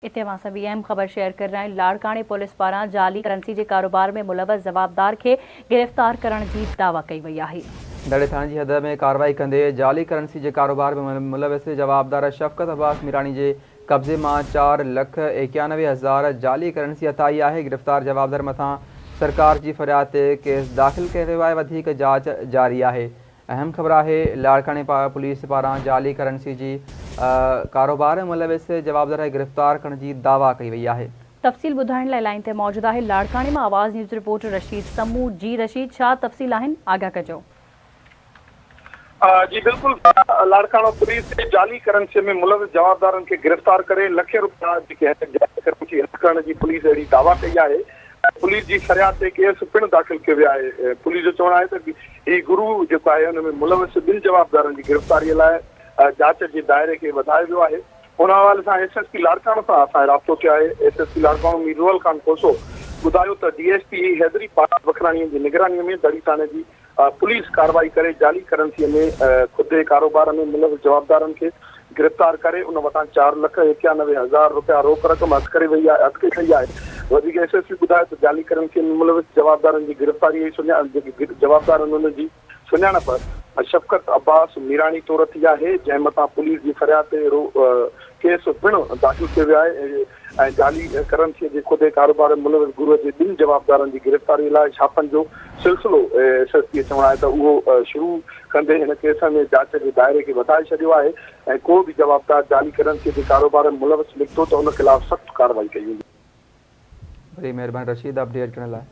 اتي اوهان سان ٻي اهم خبر شيئر ڪري رهيا آهيون، لاڙڪاڻي پوليس پاران جعلي ڪرنسي جي ڪاروبار ۾ ملوث جوابدار کي گرفتار ڪرڻ جي دعويٰ ڪئي وئي آهي. دڙي ٿاڻي جي حد ۾ ڪارروائي ڪندي جعلي ڪرنسي جي ڪاروبار ۾ ملوث جوابدار شفقت عباس ميراڻي جي قبضي مان 4,91,000 جعلي ڪرنسي هٿ آئي آهي، گرفتار جوابدار مٿان سرڪار جي فرياد تي ڪيس داخل ڪيو ويو آهي، وڌيڪ جاچ جاري آهي. اهم خبر آهي لاڙڪاڻي پوليس پاران جعلي ڪرنسي جي ڪاروبار ۾ ملوث جوابدار کي گرفتار ڪرڻ جي دعويٰ ڪئي وئي آهي. تفصيل ٻڌائڻ لاء لائين تي موجود آهي لاڙڪاڻي مان آواز نيوز رپورٽر رشيد سمون جي رشيد ڇا تفصيل آهن آگاهه ڪجو. جي بلڪل لاڙڪاڻو پوليس جعلي ڪرنسي ۾ ملوث جوابدارن کي گرفتار ڪري لکين روپيا جيڪي آهن جعلي ڪرنسي هٿ ڪرڻ جي پوليس اهڙي دعويٰ ڪئي آهي. پوليس جي فرياد تي ڪيس پڻ داخل ڪيو ويو آهي. پوليس جو چوڻ آهي ته هي گروهه جيڪو آهي ان ۾ ملوث ٻن جوابدارن جي گرفتاري لاء جاچ جي دائري کي وڌايو ويو آهي. ان حوالي سان ايس ايس پي لاڙڪاڻو سان اسان جو رابطو ٿيو آهي. S S P Larkana Mir Rohal Khan Khoso ٻڌايو ته ڊي ايس پي حيدري پاڪ بکراڻي جي نگراني ۾ دڙي ٿاڻي جي پوليس ڪارروائي ڪري جعلي ڪرنسي ۾ خودي ڪاروبار ۾ ملوث جوابدارن کي گرفتار ڪري ان وٽان 4,91,000 رپيا روڪ رقم هٿ ڪري وئي آهي هٿ ڪئي وئي آهي. وڌيڪ ايس ايس پي ٻڌايو ته جعلي ڪرنسي ۾ ملوث جوابدارن جي گرفتاري جي سڃاڻپ جيڪي جوابدار آهن انهن جي سڃاڻپ شفقت عباس ميراڻي طور ٿي آهي جنهن مٿان پوليس جي فرياد تي ڪيس پڻ داخل ڪيو ويو آهي ۽ جعلي ڪرنسي جي خودي ڪاروبار ۾ ملوث گروهه جي ٻن جوابدارن جي گرفتاري لاء ڇاپن جو سلسلو ايس ايس پي چوڻ آهي ته اهو شروع ڪندي هن ڪيس ۾ جاچ جي دائري کي وڌائي ڇڏيو آهي ۽ ڪو به جوابدار جعلي ڪرنسي جي ڪاروبار ۾ ملوث نڪتو ته ان خلاف سخت ڪارروائي ڪئي ويندي. وڏي مهرباني رشيد اپڊيٽ ڪرڻ لاء.